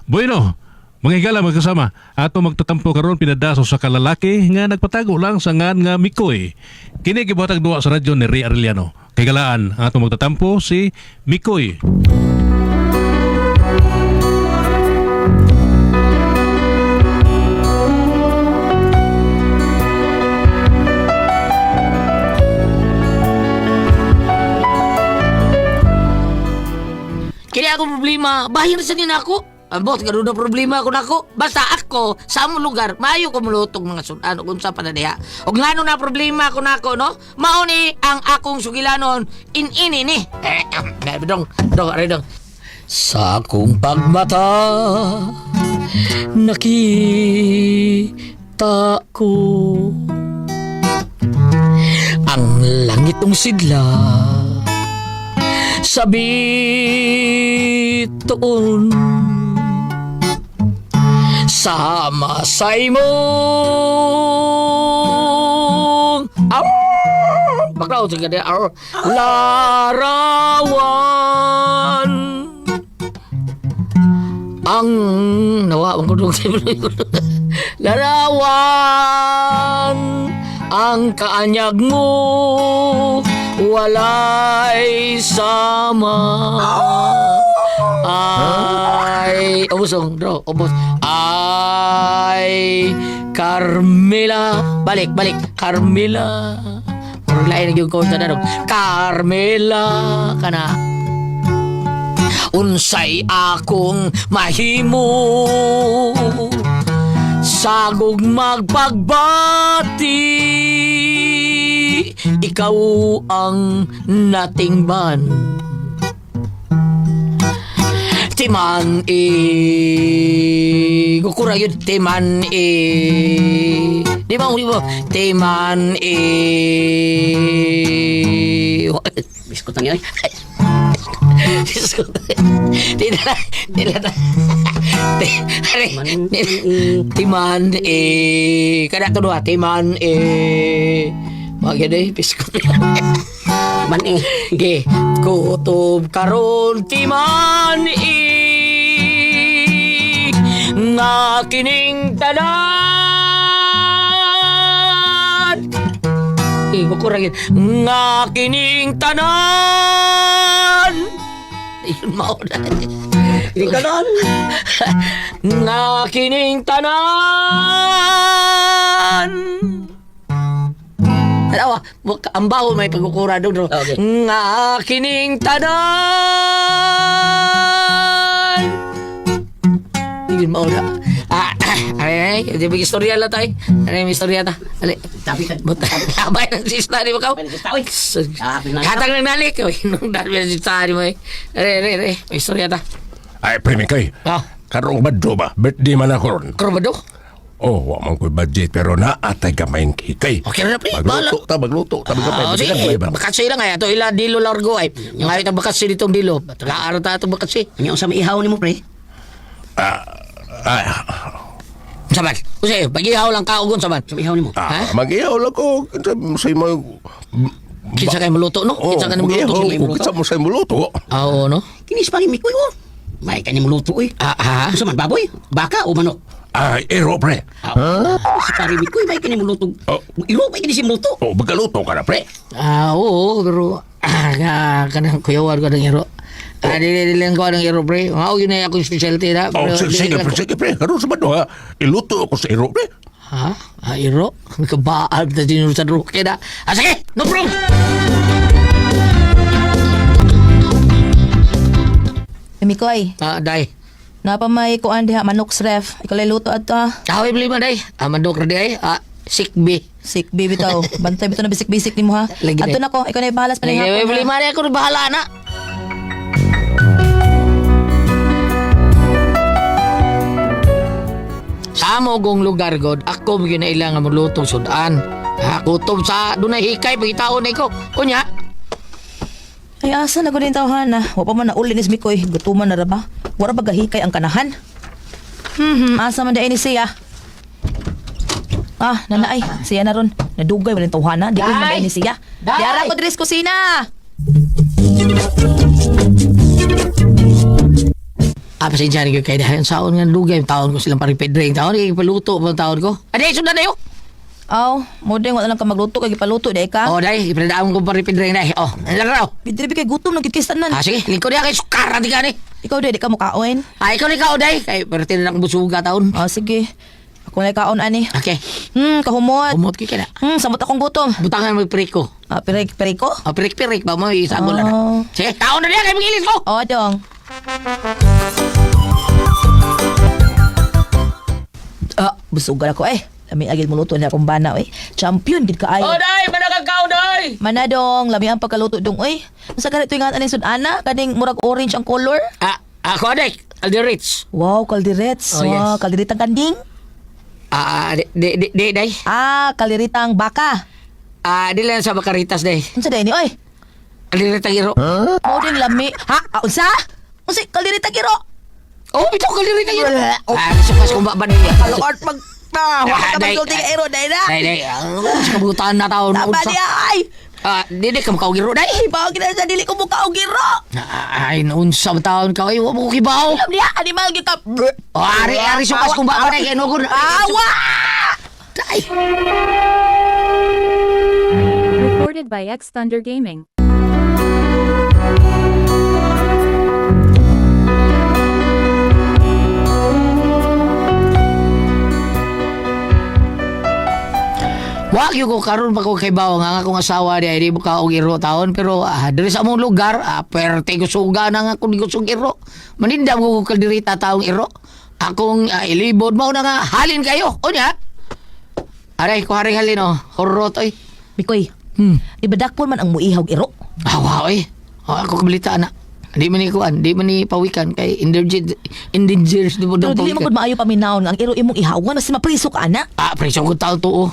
Bueno, mga higala magkasama, ato magtatampo karon pinadaso sa kalalaki nga nagpatago lang sa ngan nga Mikoy. Kini gibuhatag duwa sa radyo ni Ray Arellano. Kay galaan, ang ato magtatampo si Mikoy. Kini ako problema, bahin sa nina ako. Ambot, ganun na problema ako nako. Basta ako, sa among lugar, maayo ko mulutog mga sudan kung sa pananiha. O ngano na problema ako nako, no? Mao ni ang akong sugilanon, in-ini ni. Eh, dong, dong, aray dong. Sa akong pagmata, nakita ko ang langit ng sidla sa bituon sama sa imong Aw! Baklaw sa ganda. Aw! Larawan ang nawa ang kudong larawan ang kaanyag mo walay sama ay ubos ang draw ubos ay Carmela balik balik Carmela. Murag lain na yung sa darong Carmela kana unsay akong mahimo sagog magpagbati ikaw ang natingban timan e kukura yun timan e di ba di ba timan e Biskot na niya. Diyos ko. Di na, di na, timan, eh, kada to duha, timan, eh, wag yun eh, biskot. Man eh. Ge, kutob karon timan, eh, nga kining tanan. Eh, kukurang yun. Nga kining tanan. Ayun, mao na. Kining tanan. Nga kining tanan. Tanawa, ang baho may pagkukura doon. No? Okay. Nga kining tanan. Ayun, mao na. Ah, ay, ay, di ba istorya lang tayo? Ano yung istorya ta? Ali. Tabi ka. Buta, abay ng sista ni Macau. Abay ng sista, oy. Sabi na. Katang ng nalik. Oy, nung dami ng sista ni mo eh. Are, are, are. May istorya ta. Ay, pre, Mikoy. Ah, Karong badyo ba? Birthday man ako ron. kromado? Oh, wa man ko'y budget pero naatay gamay kikay. Okay na, pre. Bahala. Magluto ta, magluto ta, magluto. Ah, sige, bakasi lang ay. Ato ila dilo largo ay. Ngayon ang bakasi ditong dilo. Tagaan ta itong bakasi. Anya unsa may ihaw nimo pre? Ah, Saman. Kasi, pagihaw lang kaugon saman. Unsa may ihaw nimo? ah, mag-ihaw lang ko. Kinsa mo sa imo. Kinsa kay muluto no? Oh, Kinsa ka muluto? mag-ihaw ko. Kinsa mo sa imo luto. Ah, oo no? Kini si pare Mikoy oh. May kani muluto oy. Ah, ah. Unsa man baboy? Baka o manok? Ay, ero, pre. Ah, si pare Mikoy may kani muluto. Oh. Iro may kani si muluto. Oh, magaluto ka na, pre. Ah, oo, pero ah, kanang kuyawan ko ng iro. Ah, dili dili lang ko ng iro, pre. Mao yun na akong specialty na. Oh, Pero sige, dili sige, lang pre, ko- sige, pre. Karon sa badyo, ha. Iluto ako sa ero, pre. Ha? Ah, iro? Kabaal na din sa druke na. Ah, sige! No problem! Mikoy, Ah, day. napa may kuan diha manok sa ref. Ikaw lay luto adto ah. Away problema, day. Ah, mandok ra di ay. Ah, sikbi. Sik baby taw. Bantay bitaw na bisik-bisik nimo ha. Lagi Adto na. na ko, ikaw na bahala sa Lagi, panihapon. may ha. problema na ako, bahala na. Sa amo kong lugar, God, ako mo ginailang nga mulutong sudan. Ha, kutob sa dunay hikay pagitaon na ko. Unya, Ay asa na gud yung tawhana. Wa pa man nauli ni si Mikoy. Gutuman na ra ba? Wara ba gahikay ang kanahan? Asa man di ni siya? Ah, nanaay. Siya na ron. Nadugay man yung tawhana. Di ko man Day! ni siya. Day! Diara ko diri sa kusina. Ah, pasensya na kayo kay dahil saon nga lugay taon ko silang paripedring taon kay paluto pa taon ko. Aday sundan dayo. Aw, mo ding wala lang ka magluto kay gipaluto di ka. Oh, day, ipadaan ko paripedring day. Oh, laraw. Bidri kay gutom nang kikistanan. Ah, sige, lingkod niya kay sukara di gani. Ikaw di ka mukaon. Ah, ikaw ni kao day. Kay perti na akong busuga taon. Oh, sige. Ako na kaon ani. Okay. Kahumot. Umot kay kana. Samot akong gutom. Butangan mo priko. Ah, pirik piriko. Oh, pirik-pirik ba mo isabol na. Oh. Sige, kaon na niya kay magilis ko. Oh, dong. Ah, busugan ako eh. Lami agil muluto na akong bana eh. Champion gid kaayo. Oh, day, manakang day. Manadong, lami ang pagkaluto dong oy. Unsa ganito yung aning sud-ana? Kaning murag orange ang color? Ah, ako day. Alderich. Wow, kalderets. Oh, yes. Wow, kalderitang kanding. Ah, di, di, di, di, day. Ah, kalderitang baka. Ah, di lang sa Bakaritas, day. Unsa day ni oy? Kalderitang iro. Mao din lami. Ha? Ah, unsa? Unsa kalderitang iro? Oh, bitaw kalderitang iro. Oh. Ah, sukas kong ba niya. Kaluort mag ah, wa ka Ah, day, magsulti nga iro day na. Day, day. Ah, sa kabutaan na taon. Tama niya ay. Ah, di, di, kamukaw giro, day. Ibaw gina sa dili ko muka og iro. Ah, ay, unsa ba taon ka? Ay, wa mo ko kibaw. Alam niya animal gyud ka. Oh, ari, ari, sukas kong ba day. Kaya nugon. Awa! Day. Recorded by X Thunder Gaming. Wag yung ko karon pa ko kay bawo nga akong asawa di ay di mo ka og iro taon pero diri sa among lugar perte ko suga na nga kung di ko sug iro. Manindam ko kog kaldereta taong iro. Akong ilibod mao na nga halin kayo. Unya. Aray ko haring halin oh. Horrot oy. Mikoy. Di ba dakpon man ang muihaw og iro? Ah, wow oy. Oh, ako kabalita na. Di man ni kuan, di man ni pawikan kay endangered endangered di mo Pero daw dili man pawikan. gud maayo paminawon nga ang iro imong ihawan mas mapriso ka ana. Ah, preso ko taon to oh.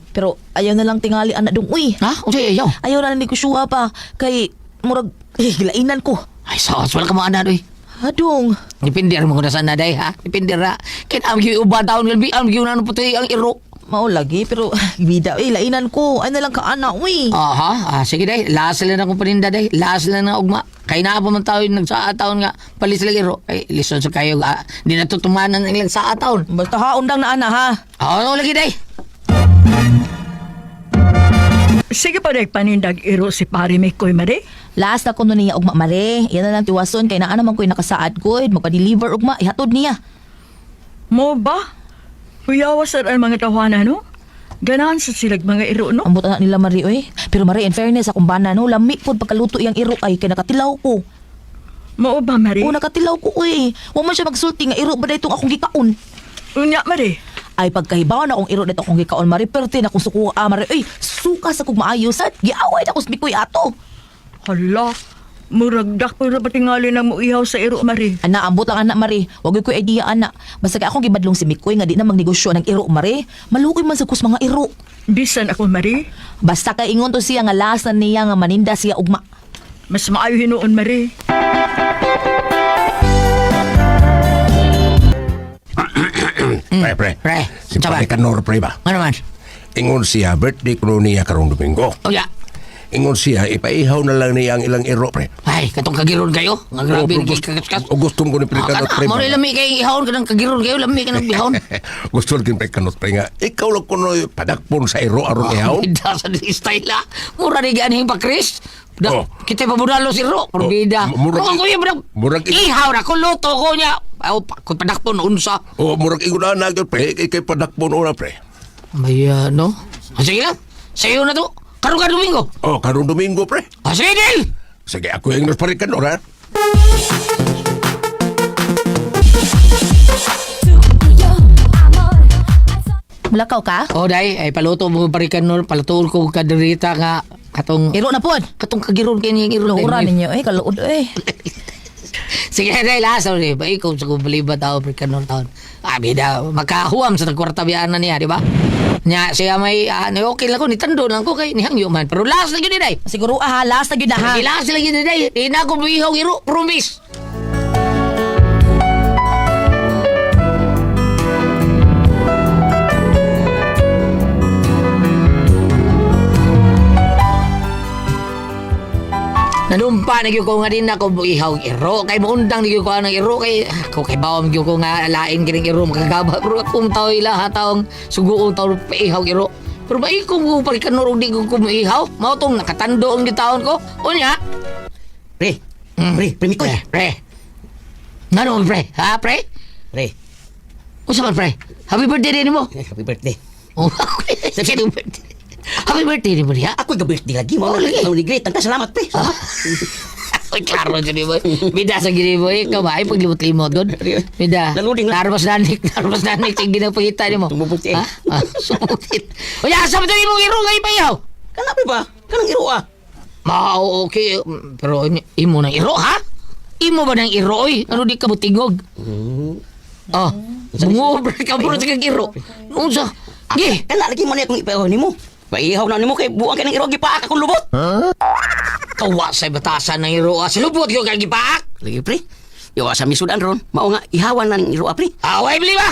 Pero ayaw na lang tingali ana dong uy. Ha? Unsay ayaw? Ayaw na lang ni ko syuha pa kay murag eh, gilainan ko. Ay, sos, wala ka mga ana doy. Adong. Depende ra mo kung nasaan na day ha. Depende ra. Kin am gyud uban taon galbi am gyud na puti ang iro. Mao lagi pero bida eh lainan ko. Ay na lang ka ana uy. Aha, ah, sige day. Last lang akong paninda day. Last lang na ugma. Kay naa pa man taon nagsaa taon nga palit sila iro. Ay listen sa kayo di na tutumanan ang ilang saa taon. Basta haon lang na ana ha. Ah, lagi day. Sige pa dahil panindag iro si pare Mikoy Mare. Last na kuno niya ugma mare. Yan na lang tiwason kay naa naman ko'y nakasaad gud, magpa-deliver ugma ihatod niya. Mo ba? Kuyawa sa ang mga tawanan, no? Ganahan sa silag mga iro, no? Ambot na nila mare oy. Pero mare in fairness akong bana no, lami pod pagkaluto iyang iro ay kay nakatilaw ko. Mao ba, Mare? O nakatilaw ko oy. Wa man siya magsulti nga iro ba daytong akong gikaon. Unya, Mare. Ay pagkahibaw na akong iro dito akong gikaon mare perte na akong sukuha mare oy suka sa kog maayo sad giaway na ko sa mikoy ato. Hala, murag dakpo ra ba tingali na mo ihaw sa iro, Mare? Ana, ambot lang ana, Mare. Wag gyud ko'y idea, ana. Basta kay akong gibadlong si Mikoy nga di na magnegosyo ng iro, Mare. Maluoy man sa kus mga iro. Bisan ako, Mare. Basta kay ingon to siya nga last na niya nga maninda siya ugma. Mas maayo hinuon, Mare. Pre, pre. Pre, Si unsa ba? pare Kanor, pre ba? Ano man? Ingon siya, birthday ko niya karong Domingo. Unya. Ingon siya, ipaihaw na lang niya ang ilang iro, pre. Ay, katong kagiron kayo. Nga grabe Oh, oh, kaskas. O gustong ko ni pre Kanor, pre. Mo rin lami kay ihawon ka ng kagiron kayo, lami ka ng ihawon. Gusto rin pre Kanor, pre nga. Ikaw lang kuno padakpon sa iro aron ihawon. Bida sa style ah. Mura ni ganihing pa Chris. Da, Oh. kita pabudalo si Ro, porbida. Oh, murag- Kung kuya murag, murag- ihaw na ko luto ko niya. Aw, kung padakpon unsa. O murag ingon na gyud pre, ikay padakpon ora pre. May ano? Ah, sige lang. Sayo na to. Karon ka Domingo. Oh, karong Domingo pre. Ah, sige, deal. Sige, ako yung pare Kanor ha. Mulakaw ka? Oh, day, ay paluto mo parikan nun, paluto ko kadirita nga katong Iro na pod. katong kagiron kay niyang iro. Luura ninyo eh, kaluod eh. Sige, day, last sorry. Ba ikaw sa kung ba tao parikan nun taon. Ah, bida, makahuam sa tagkwarta biyaan na niya, di ba? Nya siya may ano, okay lang ko nitando lang ko kay nihangyo man. Pero last lang yun day. Siguro ah, last na gyud na ha. Ha? Last lang yun day. Di na ako buihaw iro, promise. Nanumpay Nanumpa na gyud ko nga din ako ihaw iro kay muundang ni gyud ko ang iro kay ako kay bawam gyud ko nga lain kining iro makagaba pero akong tao ila ha taong suguon taw ihaw iro. Pero ba ko mo pagkanurog di ko kumihaw? Mao tong nakatando ang gitaon ko. Unya. Pre, pre, pre Mikoy. Pre, pre. Ngano pre? Ha, pre? Pre, Unsa man pre? Happy birthday din mo. happy birthday. Oh, happy birthday. Happy birthday din mo niya. Ako ga-birthday lagi mo. Oh, lagi. Mao ni great. Tangka salamat pre. Salamat. Uy, klaro dyan mo. Bida sa gini mo. Ikaw ba? Ay, paglimot-limot doon. Bida. Naluding na. Narvas nanik. Narvas nanik. Yung ginapakita ni mo. Tumubukti. Ha? Ah, sumukit. Uy, asa mo dali mong iro ngay payaw? Kana pre ba? Kanang iro ah. Ma, okay. Pero imo nang iro, ha? Imo ba nang iro, oy? Ano di ka mutingog? Oh, mungobra ka puro sa kang iro. Unsa? Gi, Kana lagi mo na akong ipayaw nimo. Paihaw na nimo kay buang kay ng iro gipaak akong lubot. kawa sa batasan ng iro. Ah, sa lubot ko kang gipaak. Lagi pre. Iwa sa misudan ron. Mao nga ihawan na ning iro ah, pre. Away, bili ba?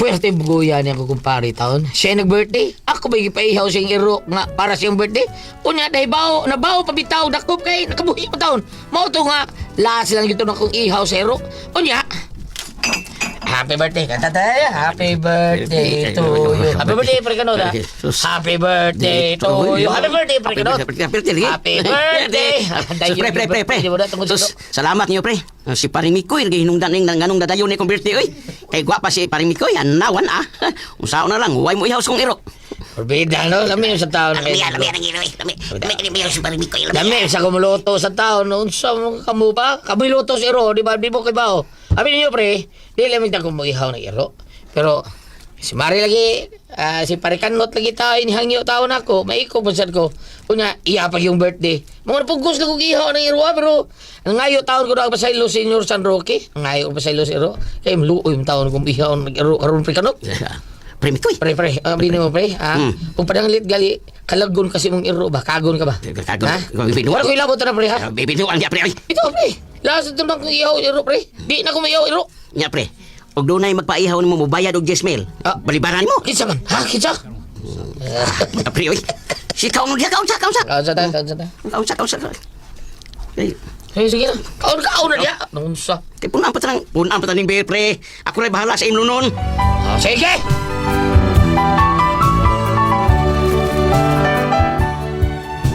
Pwerte buguya niya ko kumpare taon. Siya ay nag-birthday. Ako ba ipaihaw siyang iro nga para siyang birthday? Unya, dahil bao, nabao pabitaw, dakop kay, nakabuhi pa taon. Mao to nga, lahat silang gito na kong ihaw sa iro. Unya, happy birthday. Kanta tayo. Happy birthday to you. Happy birthday, pre Kanod, ah. Happy birthday to you. Happy birthday, pre Kanod. Happy birthday. Sus, pre, pre, pre, pre. Sus, salamat niyo, pre. Si Paring Mikoy, gihinungdan ning nganong dadayon ni kong birthday, oy. Kay gwapa si Paring Mikoy, anawan ah. Unsaon na lang, huwag mo ihaw sa kong iro. Forbida, no? Lami sa taon. Lami, lami ang iro, oy. Lami, lami kini mo si Paring Mikoy. Lami sa kumuluto sa taon. Unsa mo kamo pa? Kamoy luto sa iro, di ba? Di mo kay bao. Abi ninyo, pre, di lamig na kung ihaw ng iro. Pero, si Mari lagi, ah, si Parikanot lagi tao, inihangyo tao na ako, maiko sad ko. Unya, iya pag yung birthday. Mga napugos na kong ihaw ng iro, ah, pero ang ngayo taon ko na ang pasaylo Senior San Roque. Ang ngayo ko pasaylo sa iro. Kaya maluoy yung taon kong ihaw ng iro, karon Parikanot. Pre Mikoy. Pre, pre, abi mo pre, ha? Kung padanglit gali, kalagon kasi mong iro ba? Kagon ka ba? Kagon. Ha? Wala ko ilabot na pre, ha? Baby, duang niya, pre, oy. Ito, pre. Last ito lang kong ihaw iro, pre. Di na ko maihaw iro. Nya, pre. Og dunay magpaihaw nimo mobayad og 10 mil. Ah. Balibaran mo. Kinsa man? Ha? Kinsa? Pre, oy. Si kaon diha, kaon sa, kaon sa. Kaon sa ta, kaon sa ta. Kaon sa, kaon sa. Kay Sige, sige na. Kaon, kaon na diya. Nunsa. kay punaan pa tanang, punaan pa taning beer, pre. Ako ray bahala sa imlo nun. Ah, sige!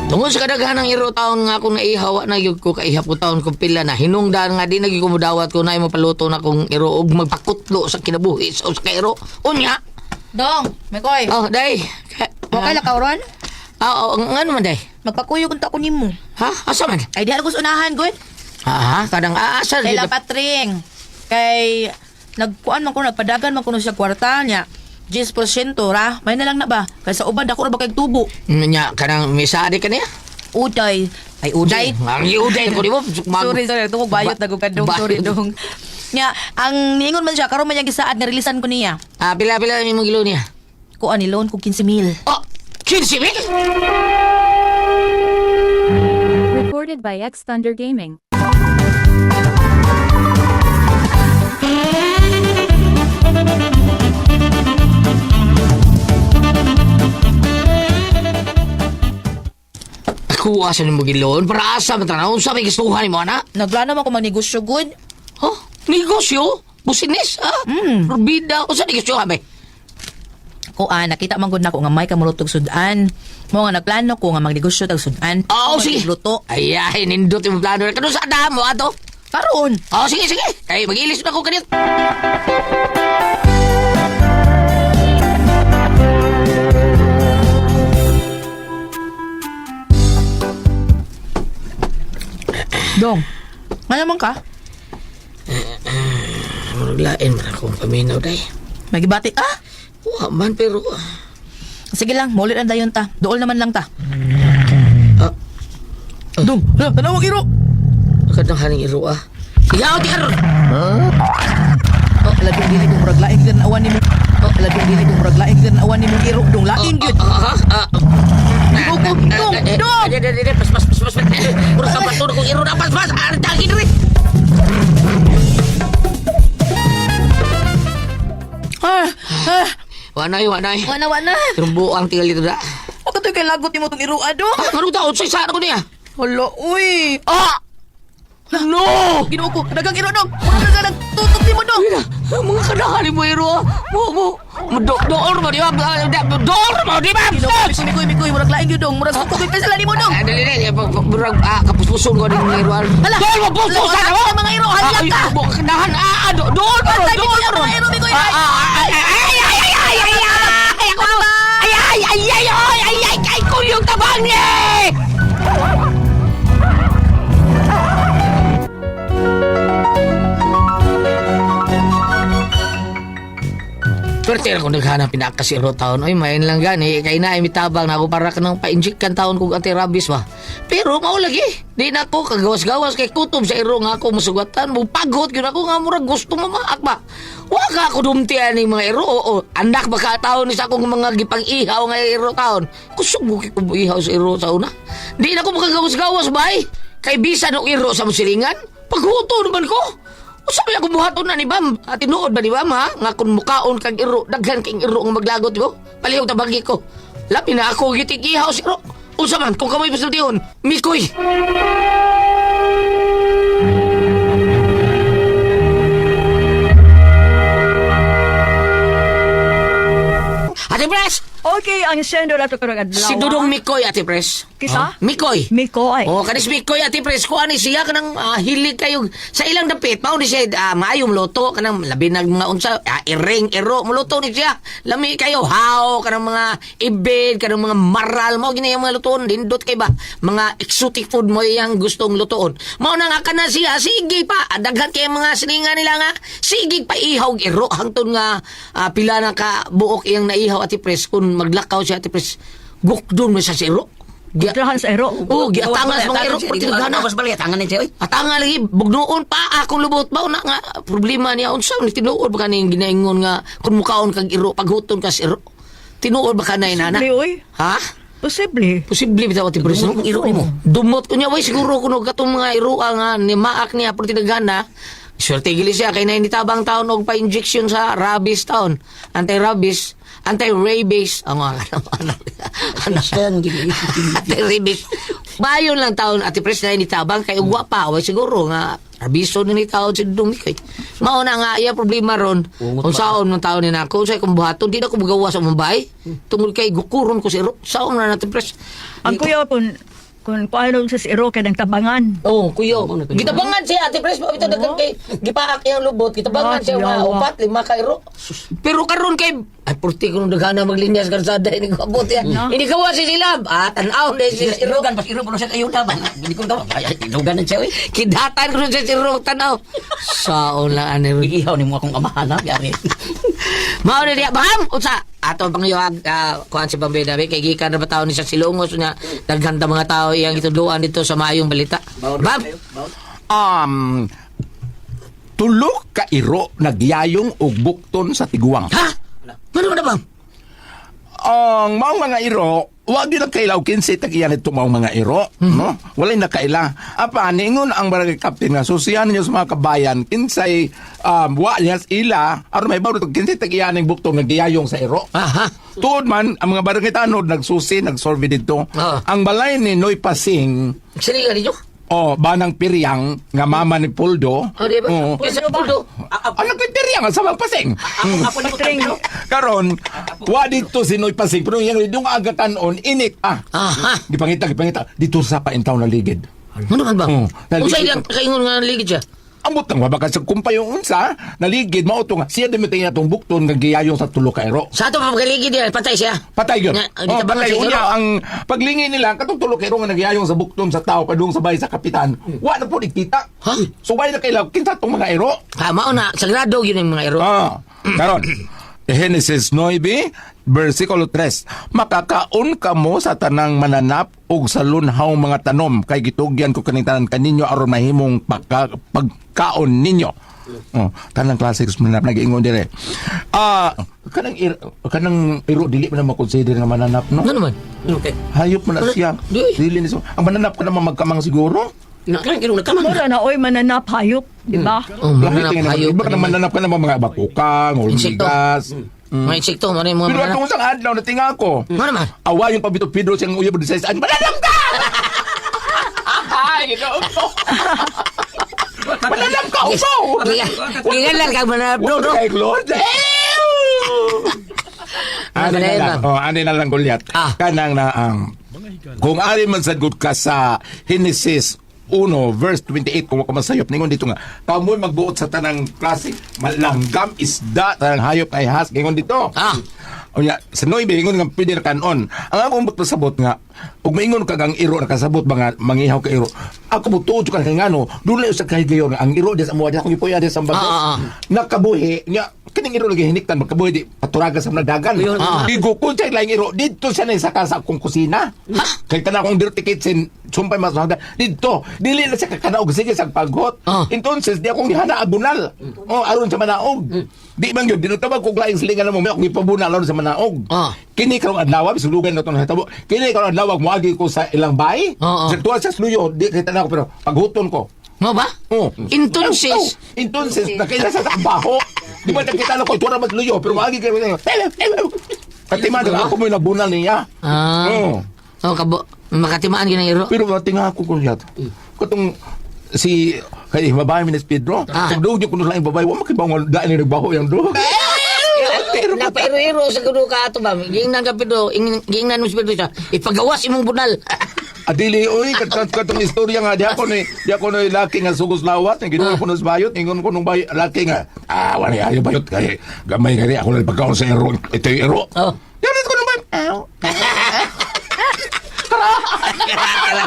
Tungod sa kadaghan ng iro taon nga akong naihawa na gyud ko kaihap ko taon kong pila na hinungdan nga di na gyud ko modawat ko na imo paluto na kong iro og magpakutlo sa kinabuhi sa usa ka iro. Unya. Dong, Mikoy. Oh, day. Okay lang ka ron? Ah, oh, ngano man day? Magpakuyog unta ko nimo. Ha? Asa man? Ay diha ko sa unahan, good. Ha, ha? Kadang aasa Kay lang patring. Kay nagkuan man ko nagpadagan man kuno siya kwarta niya. 10% ra, may na lang na ba? Kay sa uban dako ra ba kay tubo. Nya kanang misa di kaniya? Uday. Ay uday. Ang uday ko di mo. Sorry, sorry. Tungkol bayot na kadong. Sorry, dong. Nya, ang niingon man siya, karon man niyang gisaad nga releasean ko niya. Ah, pila pila ni mong gilo niya. Kuan ni loan ko 15 mil. Oh, 15 mil? Recorded by X Thunder Gaming. Ako asa ni mong gilon para asa man tanaw unsa may gustuhan nimo ana? Nagplano man ko magnegosyo good. Oh, negosyo? Business, ha? Mm. Bida, unsa negosyo ha, bay? Kuan, nakita man gud nako nga may kamulutog sudan. Mo nga nagplano ko nga magnegosyo tag sudan. Oo, sige. Luto. Ay, ay, nindot yung plano. Kano sa damo, ato? Karon. Oo, sige, sige. Ay, mag-ilis na ko kanit. Dong. Nga naman ka? Maglain man akong paminaw, day. Magibati ah. Wa man, pero... Sige lang, maulit ang dayon ta. Dool naman lang ta. Ah. Dong, hala, tanawag iro. Kadang haning iro, ah. Iyaw, di karon! Oh, ladong dili dong murag lain gyud awan nimo. Oh, ladong dili dong murag lain gyud awan nimo iro dong lain gyud. Ah, ah, ah. Dong, dong, dong. Di, di, di, di, pas, pas, pas, pas, pas. Murag sa bato na kong iro na, pas, pas. Ah, dagi diri. Ah, ah, Wanay, wanay. wana wana. Pero buang tingali ito da. Ako to'y kay lagot nimo tong irua dong. Ah, Anong taon? Sa saan ko niya? Hala, uy. Ah! No! Ginoo ko, dagang iro dong. Mura na nagtutok nimo dong. Mga kanahan mo iro. Mo mo mo do door mo di ba? Door mo di ba? Ginoo ko, mikoy, mikoy, mikoy, murag lain gyud dong. Murag sukog gyud sila nimo dong. Ah, dali dali murag kapuspuson ko din mga iro. Hala! Door mo puspusan Hala, mo. hala, mga iro, hala ka! Kanahan door mo Patay, door Mikoy, ang mo. mga iro, Mikoy, Ah, ay! ah, ay ay ay ay ay ay ay ako ay ay ay ay ay ay ay ay kulyong tabang ni. Pero tira kung naghanap pinakasiro taon, oy, main lang gani, kay na imitabang na ako para ka nang pa-inject kan taon kog anti-rabies ba. Pero mao lagi, di na ako kagawas-gawas kay kutob sa iro nga ako masugatan, mo pagot gyud ako nga murag gusto mamaak ba. Wa ka ako dumti ani mga iro, oo, anak ba ka taon ni sa akong mga gipang-ihaw nga iro taon. Kusog mo ko ihaw sa iro sa una. Di na ako makagawas-gawas bay. Kay bisan og iro sa musilingan, paghuto naman ko. Usa may ako buhaton na ni Bam. At tinuod ba ni Bam ha? Nga kung mukaon kag iro, daghan kang iro nga maglagot mo. Palihog tabagi ko. Labi na ako gitig ihaw si iro. Unsa man kung kamoy pasultihon, mikoy. Ate Pres! Okay, ang sendo na to karong adlaw. Si Dudong Mikoy, Ate Pres. Kisa? Mikoy. Mikoy. Oh, kanis Mikoy, Ate Pres, kuha ni siya kanang hilig kayo sa ilang dapit. Mao ni siya maayong luto kanang labi nag mga unsa, iring iro muluto ni siya. Lami kayo haw kanang mga ibid, kanang mga maral mao gini ang mga lutoon dindot kay ba mga exotic food mo iyang gustong lutoon. Mao na nga kana siya sige pa daghan kay mga sininga nila nga sige pa ihaw iro hangtod nga pila na ka buok iyang naihaw, Ate Pres, kung maglakaw siya, Ate Pres, gukdon mo siya sa iro. Kontrahan sa iro. Oo, giatangan sa mga iro. Gana. Tapos balik, tangan ni siya, oy. Atanga lagi bugnoon pa akong lubot ba na nga problema niya unsa ni tinuod ba kaning ginaingon nga kun mukaon kag iro paghuton ka sa iro. Tinuod ba kanay nana? Posible, oy. Ha? Posible. Posible bitaw, Ate Pres, no? Dumot ang iro nimo. Dumot ko niya way siguro kuno katong mga iro nga ni maak niya pero tinagana. Swerte gili siya kay na tabang taon og pa-injection sa rabies taon. Anti-rabies, anti-rabies ang mga anak. Anti-rabies. Bayon lang taon, Ate Pres, na tabang kay ugwa pa way siguro nga rabiso ni taon si Dudong Mikoy. Mao na nga iya problema ron. Kung saon man taon ni nako, unsay kong buhaton, di na ko magawa sa Mumbai. Tungod kay gukuron ko si iro. Saon na natin, Pres. Ang kuya kun paano sa iro kay nang tabangan. Oo, oh, kuyo. Gitabangan siya, Ate Pres, mabito dagan kay gipaak iyang lubot, gitabangan Ah, siya mga kuyawa. upat, lima ka iro. Pero karon kay ay purti ko nung daghana maglinyas karsada ini ko abot ya. Ini gawa si sila. Ah, tan-aw na si iro. Irugan, pas iro, puno siya kayo laban. Hindi ko daw. Ay, irugan na siya, oy. Kidatan ko sa iro tan-aw. Saon lang ani ron. Iihaw ni mo akong amahan, ha, yari. Mao na diya, bam! Unsa? Ato ang pangyuhag, kuan si Bambeda, kay gikan na ba taon ni sa Silongos niya, daghan ta mga tao iyang gitudloan dito sa maayong balita. Bam! Um, tulo ka iro nagyayong og bukton sa tiguang. Ha? Ano ba na bam? Ang maong mga iro, wag yun nagkailaw kinsi tag iyan ito maong mga iro, no? Walay nakaila. Apa ningon ang barangay captain nga susihan ninyo sa mga kabayan kinsay wa niya ila aron may bawd kinsi tag iyan ning buktong nagyayong sa iro. Aha. Tuod man ang mga barangay tanod nagsusi nagsolve dito. Ah. Ang balay ni Noy Pasing Sino ninyo? o banang Piryang nga mama ni Poldo. Oh, di ba? Oo. Kaysa Poldo. Anak ni Piryang sa mga Pasing. Ako ni Patring. Karon, wa dito si Noy Pasing pero yang yung agatanon init ah. Aha. Gipangita, gipangita. Dito sa paintaw na ligid. Ano man ba? Oo. Unsa ilang kaingon nga ligid siya? Ambot nang wabaka sa kumpay yung unsa, naligid mao to nga siya demiting atong bukton nga giyayong sa tulo ka iro. Sa ato pa pagkaligid niya, patay siya. Patay yun. Nga, Oh, gitabangan patay siya, unya iro. ang paglingi nila katong tulo ka iro nga nagyayong sa bukton sa tao padung sa bahay sa kapitan. Wa na po ikita. Ha? So why na kailaw kinsa tong mga iro? Ha, mao na, sagrado yun ang mga iro. Ah, karon. Genesis 9, versikulo 3. Makakaon kamo sa tanang mananap ug sa lunhaw mga tanom kay gitugyan ko kaning tanan kaninyo aron mahimong pagkaon ninyo. Oh, tanang classics mananap nagiingon dire. Ah, kanang iro dili man na makonsider nga mananap, no? Ano man? Okay. Hayop man na siya. Di. Dili ni Ang mananap ka naman magkamang siguro. Na kan irong nagkamang. Mura na oy mananap hayop, di ba? Oh, Lahi mananap tingnan hayop. iba ka naman mananap ka naman mga bakukang, Insekto. hormigas. Mga insekto, mo na yung mga Pero mananap. atong isang adlaw na tinga ko. Mo naman. Awa yung pabito Pedro siyang uyab sa isang mananap ka! Ay, ginoo ko. Mananap ka, usaw! Gigalan ka mananap, Wala bro. kay Lord. Ani na lang, oh, ani na lang Goliath. Ah. Kanang na ang kung ari man sad ka sa Genesis 1 verse 28 kung wa ka masayop ningon dito nga kamoy magbuot sa tanang klase malanggam isda tanang hayop ay has ningon dito. Ah. Unya sa 9 ingon nga pwede na kanon. Ang akong pasabot nga ug maingon kag ang iro nakasabot ba nga mangihaw ka iro. Ako mo tuod ka kay ngano dulay sa kahigayon nga ang iro des amuha di akong gipuya des ang bagos. Ah, ah, ah. Nakabuhi nya kining iro lagi hiniktan magkabuhi di paturaga sa mga dagan. Ah. Gigukod siya laing iro didto siya na saka sa akong kusina. Kay tanan akong dirty kitchen sumpay mas handa didto dili na siya kakanaog sige sa paghot. Ah. Entonces di akong gihana abunal. Oh aron sa manaog. Di man gyud dinutabag ko laing silingan mo may akong gipabunal aron sa manaog. Ah. Kini karong adlaw bisulugan na to na hitabo. Kini karong adlaw moagi ko sa ilang bay. Oo. Sa tuwa sa sluyo di kay tanan ko pero paghuton ko. Mo ba? Oh. Entonces, Oh, entonces, nakita sa trabaho. Di ba nakita na ko, ito na magluyo, pero maagi kayo. Katima, ako mo yung nagbunal niya. Ah. Oo. Oh, kabo makatimaan gyud ang iro. Pero matinga ako ko siya. Katong si kay babae mi ni Pedro. Ah. Kung dugo ko lang babae, wa makibangon daan ni nagbaho yang dugo. Napairo-iro sa kuno ka ato ba? Giingnan ka Pedro, giingnan mo si Pedro siya. Ipagawas imong bunal. Adili oy katong istorya nga di ako ni laki nga sugos lawat nga ginuha ko nung bayot ingon ko nung bay laki nga ah wala ayo bayot kay gamay kay ako lang pagkaon sa ero ito yung ero. Oh. Yan ko nung bayot.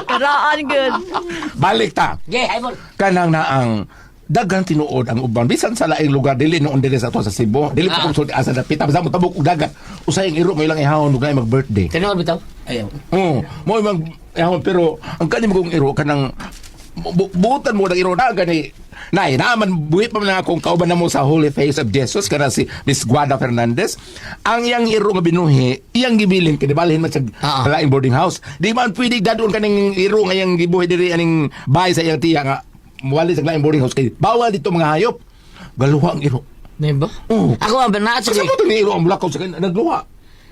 Karaan gud. Balik ta. Ge, ay mo. Kanang na ang daghan tinuod ang uban bisan sa laing lugar dili noon dili sa ato sa Cebu dili Ah. pa kung sulti asa dapita basta mo tabok og dagat usay ang iro mo ilang ihawon ug mag birthday. Tinuod bitaw. Ayaw. Oo, mo mag ihawon pero ang kani mo kong iro kanang buutan mo ng iro na gani Nay, naaman buhi pa man akong kauban na mo sa Holy Face of Jesus kana si Miss Guada Fernandez. Ang iyang iro nga binuhi, iyang gibilin kay balhin man sa Ah. laing boarding house. Di man pwede dadon kaning iro nga iyang gibuhi diri aning bahay sa iyang tiya nga muwali sa laing boarding house kay bawal dito mga hayop. Galuha ang iro. Di ba? Oo. Ako ang naa sa Sa mo ni iro ang blackout sa nagluha.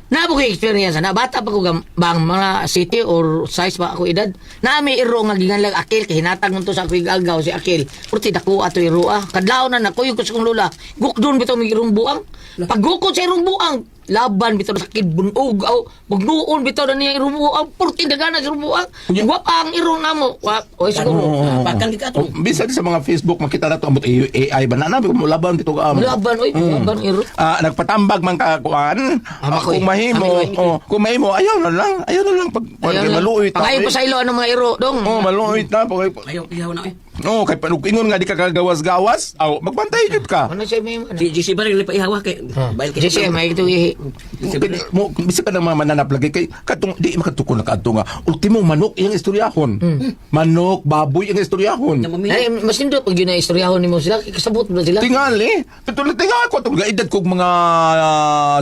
Naa ko experience na bata pa ko bang mga city or size pa ako edad. Na may iro nga giganlag Akil kay hinatag nito sa ako igagaw si Akil. Purti dako ato iro ah. Kadlaw na nakuyog ko sa kong lola. Gukdon bitaw may irong buang. Paggukod sa irong buang, laban bitaw sa sakit bunog aw bugnuon bitaw na niya irong buang. Purti dagana sa irong buang. Gwapa ang iro namo. Wa oy siguro. Pakan gid ato. Oh, bisan sa mga Facebook makita na to ambot AI ba na nabi mo laban dito ka amo. Laban oy, laban iro. Ah, nagpatambag man ka kuan. Ama Ah, ko eh. kung mahimo, Amin ko eh. oh, kung mahimo ayaw na lang. Ayaw na lang pag kuan Ayaw kay lang. maluoy ta. Pangayo pa sa ilo anong mga iro dong. Oh, maluoy ta pag Ayaw ihaw na eh. Oh, kay panug ingon nga di ka kagawas-gawas, aw magbantay jud ka. Ano siya may ano? Si GC ba rin pa ihawa kay bail kay GC may ito ihi. Mo bisa ka ng mga mananap lagi kay katong di makatukon na kaadto nga ultimo manok iyang istoryahon. Manok, baboy iyang istoryahon. Ay, mas nindot pag yun na istoryahon nimo sila, kasabot na sila. Tingali. Pero tingali ko itong edad kog mga 7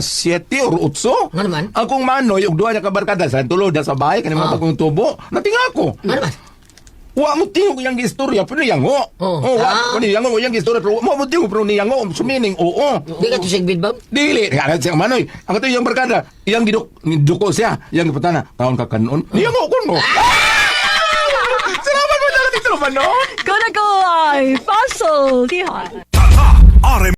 or 8. Nga naman? Akong manoy, ug duha niya ka barkada sa tulo sa bahay kani mga Ah. bagong tubo. Natinga ko. Nga naman? Wa mo tingog iyang istorya pero niyango. Oh. Oh, wa Ah. ko niyango iyang istorya pero wa mo tingog pero niyango sumining oo. Di ka to sigbid ba? Dili, nga siya manoy. Ang kato iyang barkada, iyang giduk duko siya, iyang giputana, kaon ka kanon. Niyango ko no. Salamat mo dala dito manon. Gonna go live. Puzzle. Diha. RM